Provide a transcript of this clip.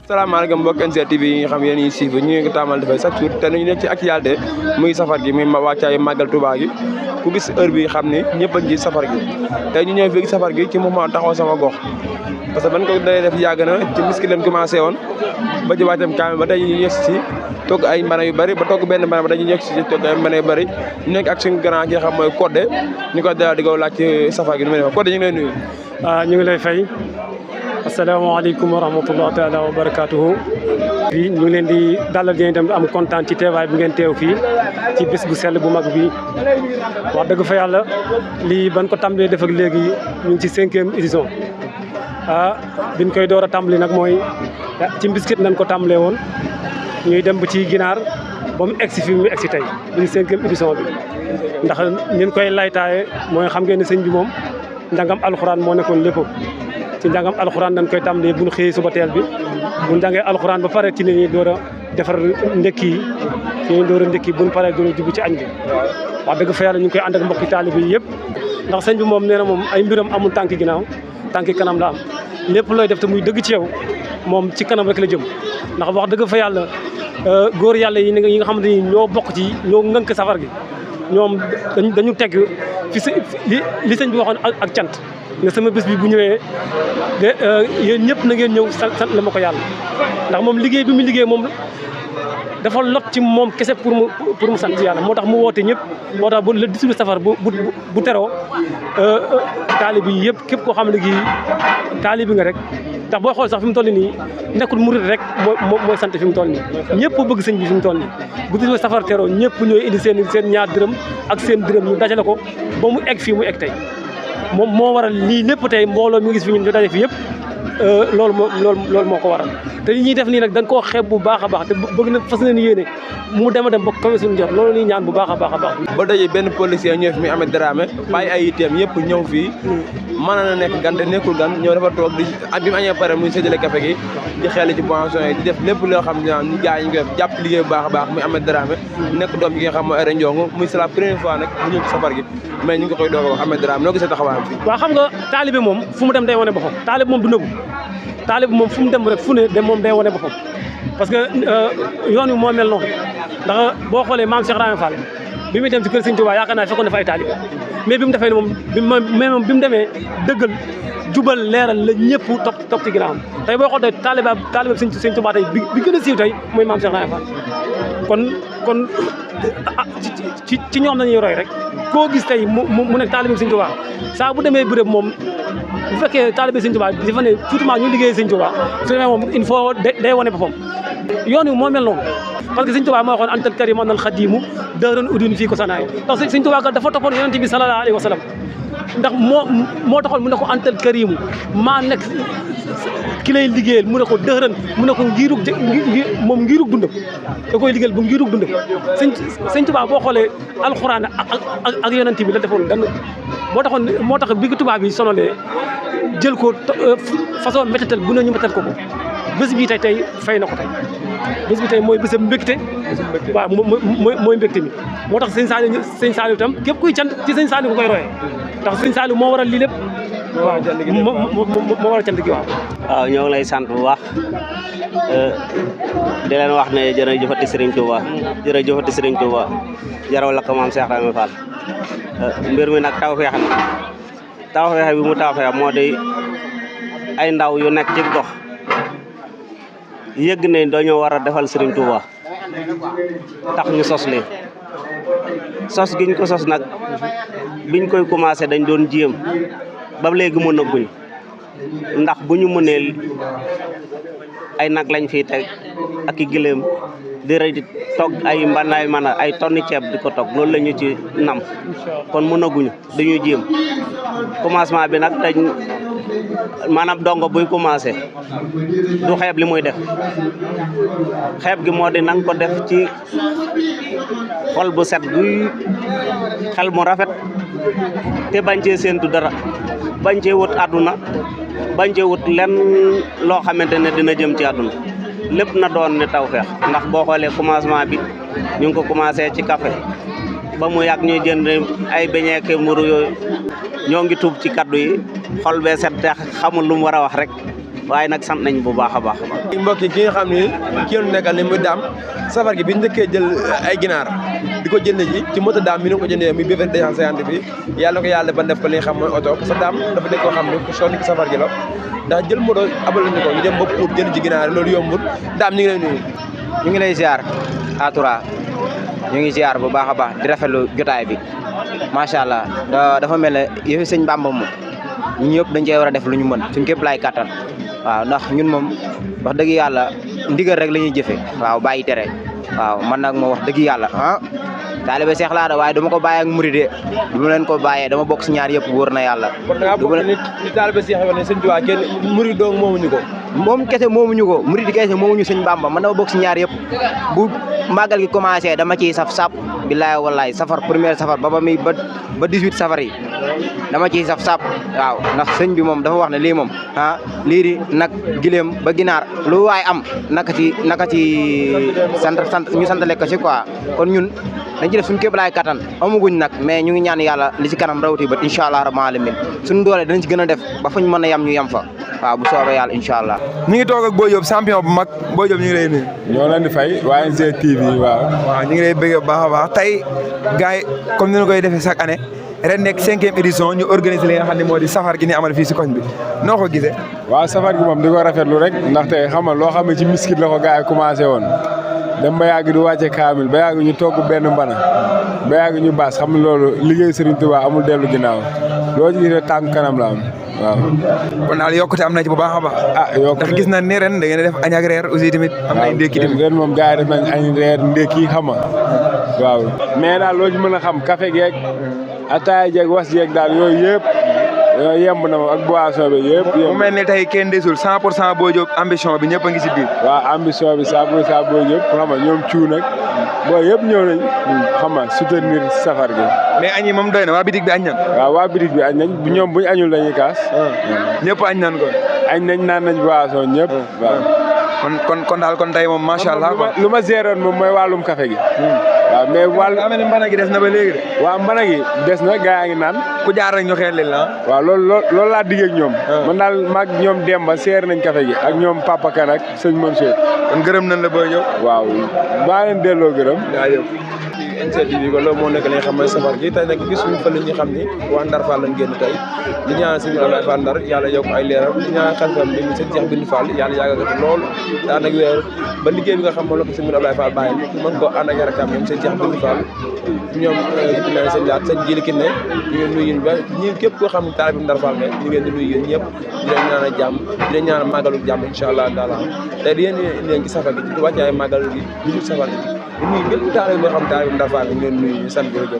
salaamaaleykum mbokk NGT TV yi nga xam yéen ñi suivre ñu ngi taamal dafay chaque jour te ñu nekk ci actualité muy safar gi muy wàccaayu màggal Touba gi ku gis heure bi xam ni ñëpp a ngi ci safar gi tey ñu ñëw fii safar gi ci mouvement taxaw sama gox parce que ban ko day def yàgg na ci miski leen commencé woon ba ci wàccam kaame ba tey ñu yegg si togg ay mbana yu bëri ba togg benn mbana ba dañuy yegg si togg ay mbana yu bëri ñu nekk ak suñu grand ki nga xam mooy Codé ñu koy dalal di ko laaj ci safar gi nu muy def Codé ñu ngi lay nuyu. ñu ngi lay fay asalaamaaleykum wa rahmatulah taala wa barakaatuhu. fii ñu ngi leen di dalal di dem am kontaan ci teewaay bi ngeen teew fii ci bés bu sell bu mag bi wax dëgg fa yàlla lii ban ko tàmbalee def ak léegi ñu ngi ci 5e édition biñ koy door a tàmbali nag mooy ci mbiskit nañ ko tàmbalee woon ñuy dem ba ci ginaar ba mu egsi fii mu egsi tey ñu 5e édition bi ndax ñun koy laytaaye mooy xam ngeen ne sëñ bi moom njàngam alxuraan moo nekkoon lépp ci njàngam alxuraan dañ koy tàmbalee bu ñu xëyee suba teel bi bu ñu jàngee alxuraan ba pare ci la ñuy door a defar ndekki yi ci la ñuy door a ndekki bu ñu paree door a jublu ci añ bi wax dëgg fa yàlla ñu ngi koy ànd ak mbokki taalibe yi yëpp ndax sëñ bi moom nee na moom ay mbiram amul tànki ginnaaw tànki kanam la am lépp looy def te muy dëgg ci yow moom ci kanam rek la jëm ndax wax dëgg fa yàlla góor yàlla yi nga xamante ni ñoo bokk ci ñoo ngënk safar gi ñoom dañu teg fi li sëñ bi waxoon ak cant nga sama bés bi bu ñëwee de yéen ñëpp na ngeen ñëw sant la ma ko yàlla ndax moom liggéey bi mu liggéey moom dafa lot ci moom kese pour mu sant yàlla moo tax mu woote ñëpp moo tax bu le 18 safar bu teroo taalibi yi yëpp képp koo xam ne gii taalibi nga rek ndax booy xool sax fi mu toll nii nekkul murid rek mooy sant fi mu toll nii ñëpp bëgg sëñ bi fi mu toll nii bu 18 safar teroo ñëpp ñooy indi seen ñaar dërëm ak seen dërëm ñu dajale ko ba mu egg fii mu egg tey moom moo waral lii lépp tey mbooloo mi ngi gis fi ñun ñu daje fi yëpp loolu moo ko waral te li ñuy def nii nag dañ koo xeeb bu baax a baax te bëgg na fas leen yéene mu dem a dem ba kawe suñu jot loolu ñuy ñaan bu baax a baax a baax. ba daje benn policier ñëw fi muy Ahmed Dramé bàyyi ay yitteem yëpp ñëw fii mën na nekk gan te nekkul gan ñëw dafa toog di bi mu añee pare muy séddale café gi di xel ci boisson yi di def lépp loo xam ne ñu gars yi ñu koy def jàpp liggéey bu baax a baax muy Ahmed Dramé nekk doom yi nga xam mooy Aïda Ndiongue muy c'est la première fois nag mu ñëw ci safar gi mais ñu ngi koy doog a wax Ahmed Dramé noo gisee taxawaayam fii. waaw xam nga taalibe moom fu mu dem day wane boppam taalibe moom du nëbbu taalibe moom fu mu dem rek fu ne dem moom day wane boppam parce que yoon wi moo mel noonu ndax boo xoolee maam Cheikh Rahane Fall bi muy dem ci kër Sëñ Tuubaa yaakaar naa fekkoon na fa ay taalibe mais bi mu defee ne moom bi mu demee dëggal jubal leeral la ñëpp topp ci ginnaawam tey boo xoolee taalibe Sëñ Tuubaa tey bi gën a siiw tey mooy maam Cheikh Rahane Fall kon ci ñoom lañuy roy rek koo gis tey mu nekk taalibe Sëñ Tuubaa saa bu demee bërëb moom bu fekkee taalibe Sëñ Tuubaa dafa ne surtout ñu liggéey Sëñ Tuubaa su demee moom il faut day wane boppam yoon wi moo mel noonu parce que Sëñ Tuubaa moo waxoon antal karim anal xadimu dëran udun fii ko sanaay ndax Sëñ Tuubaa kat dafa toppoon yonent bi sallallahu alayhi wa sallam ndax moo taxoon mu ne ko antal karimu maa nekk ki lay liggéeyal mu ne ko dëran mu ne ko moom ngirug dundam da koy liggéeyal bu ngirug dundam Sëñ Tuubaa boo xoolee alxuraan ak yonent bi la defoon dan moo tax bi ko tubaab bi sonalee jël ko façon métatal bu ne ñu métal ko bés bi tey fay na ko tey bés bi tey mooy bésam mbégte waaw mooy mbégte mi moo tax sëñ Saliou itam képp kuy cant ci sëñ Saliou ko koy royee ndax sëñ Saliou moo waral lii lépp waaw moo waral cant gi waaw ñoo ngi lay sant bu baax di leen wax ne jërëjëfati Serigne Touba jërëjëfati Serigne Touba jaraw la ko maam Cheikh Rahane Fall mbir mi nag tawfeex bi mu tawfeex moo di ay ndaw yu nekk ci gox yëgg ne dañoo war a defal Serigne Touba tax ñu sos leen sos giñ ko sos nag biñ koy commencé dañ doon jéem ba léegi mën a guñ ndax bu ñu mënee ay nag lañ fiy teg ak i gëléem di rëy di togg ay mbanaay ay tonni ceeb di ko togg loolu la ñu ci nam kon mën a guñu dañuy jéem commencement bi nag dañ maanaam dongo buy commencé du xeeb li muy def xeeb gi moo di nang ko def ci xol bu set guy xel mu rafet te bañ cee séentu dara bañ cee wut àdduna bañ cee wut lenn loo xamante ne dina jëm ci àdduna lépp na doon ne tawfeex ndax boo xoolee commencement bi ñu ngi ko commencé ci café ba mu yàgg ñuy jënd ay beñeeke mburu yooyu ñoo ngi tuub ci kaddu yi xol bee set te xamul lu mu war a wax rek waaye nag sant nañ bu baax a baax. mbokk yi ki nga xam ni ki yoon nekkal ni muy daam safar gi bi ñu njëkkee jël ay ginaar di ko jënd ji ci moto daam mi ni ko jëndee muy BFR 250 bi yàlla na ko yàlla ba def ko li nga xam mooy oto parce que daam dafa nekk koo xam ne ku sonn ci safar gi la ndax jël moto abal ñu ko ñu dem ba pour jënd ci ginaar loolu yombul daam ñu ngi lay nuyu. ñu ngi lay ziar Atoura ñu ngi ziar bu baax a baax di rafetlu jotaay bi macha allah dafa mel ne yëfi sëñ Bamba moom ñun ñëpp dañ cee war a def lu ñu mën suñ képp laay kattan waaw ndax ñun moom wax dëgg yàlla ndigal rek la ñuy jëfe waaw bàyyi tere waaw man nag moom wax dëgg yàlla taalibe Seex laa da waaye dama ko bàyyi ak murid du ma leen ko bàyyee dama bokk si ñaar yëpp wóor na yàlla. kon da ngaa bokk ni taalibe Seex yoon ne sëñ Tuubaa kenn murid dong moomuñu ko. moom kese moomuñu ko murid kese moomuñu sëñ Bamba man dama bokk si ñaar yëpp bu màggal gi commencé dama ciy saf sap billaay wallaay safar première safar ba 18 safar yi dama ciy saf sap waaw ndax sëñ bi moom dafa wax ne lii moom lii di nag gileem ba ginaar lu waay am naka ci sant ñu santale ko ci quoi kon ñun dañ ci def suñu képp laay kattan amaguñ nag mais ñu ngi ñaan yàlla li ci kanam rawati ba incha allah rabbil alamin suñu doole danañ ci gën a def ba fuñ mën a yam ñu yam fa waaw bu soobee yàlla incha allah. ñu ngi toog ak Boy Diop champion bu mag Boy Diop ñu ngi lay nuyu. ñoo leen di fay waa NG TV waaw. waaw ñu ngi lay bëgg bu baax a baax tey gars yi comme ni ñu koy defee chaque année ren nekk 5e édition ñu organiser li nga xam ne moo di safar gi ni amal fii si koñ bi noo ko gisee. waaw safar gi moom di ko rafetlu rek ndaxte xam nga loo xam ne ci miskit la ko gars yi commencé woon dem ba yàgg di wàcce kaamil ba yàgg ñu togg benn mbana ba yàgg ñu baas xam loolu liggéey Serigne Touba amul dellu ginnaaw loo ci gisee tànk kanam la am waaw. kon daal yokkute am na ci bu baax a baax. yokkute ndax gis nañ ne ren da ngeen def añ ak reer aussi tamit. am nañ ndékki tamit ren moom gars yi def nañ añ reer ndékki xam nga waaw. mais daal loo ci mën a xam café geeg ataaya jeeg was jeeg daal yooyu yëpp yemb na ma ak boisson bi yëpp. mu mel ne tey kenn desul 100% Boy Diop ambition bi ñëpp a ngi si biir. waaw ambition bi 100% Boy Diop xam nga ñoom ciw nag boo yëpp ñëw nañ xam nga soutenir safar gi. mais añ yi moom doy na waa bitig bi añ nañ. waaw waa bitig bi añ nañ ñoom buñ añul dañuy kaas. ñëpp añ nañ ko. añ nañ naan nañ boisson ñëpp waaw. kon daal kon tey moom macha allah. lu ma géroon moom mooy wàllum café gi. waaw mais wàllu daa mel ni mbana gi des na ba léegi de. waaw mbana gi des na gaa yaa ngi naan. ku jaar rek ñu xeel leen la waaw loolu laa diggee ak ñoom. man daal maag ñoom Demba seer nañ café gi ak ñoom Papa Kan ak sëñ Mansour. kon gërëm nañ la Boy Diop. waaw maa leen delloo gërëm. jaajëf. NCTV ko loolu moo nekk li nga xam mooy safar gi tey nag gisuñu fa li ñu xam ni waa Ndar Fall lañ génn tey di ñaan sëñ Abdoulaye Fall Ndar yàlla yokk ay leeram di ñaan xalifam bi sëñ Cheikh Bintou Fall yàlla yàggal ko lool daa nag weer ba liggéey bi nga xam moom la ko sëñ Abdoulaye Fall bàyyi mën koo ànd ak yarakam ñoom sëñ Cheikh Bintou Fall ñoom di leen sëñ Laat sëñ Jili Kiné ñu ngeen nuyu yéen ba ñi képp koo xam ne taalibe Ndar Fall nga ñu ngeen di nuyu yéen ñëpp di leen ñaan jàmm di leen ñaan màggalu jàmm incha allah taala tey di yéen leen ci safar gi ci wàccaay màggal gi 18 safar gi di nuyu bépp taalibe boo xam taalibe Ndar Fall ngeen nuyu ñu sant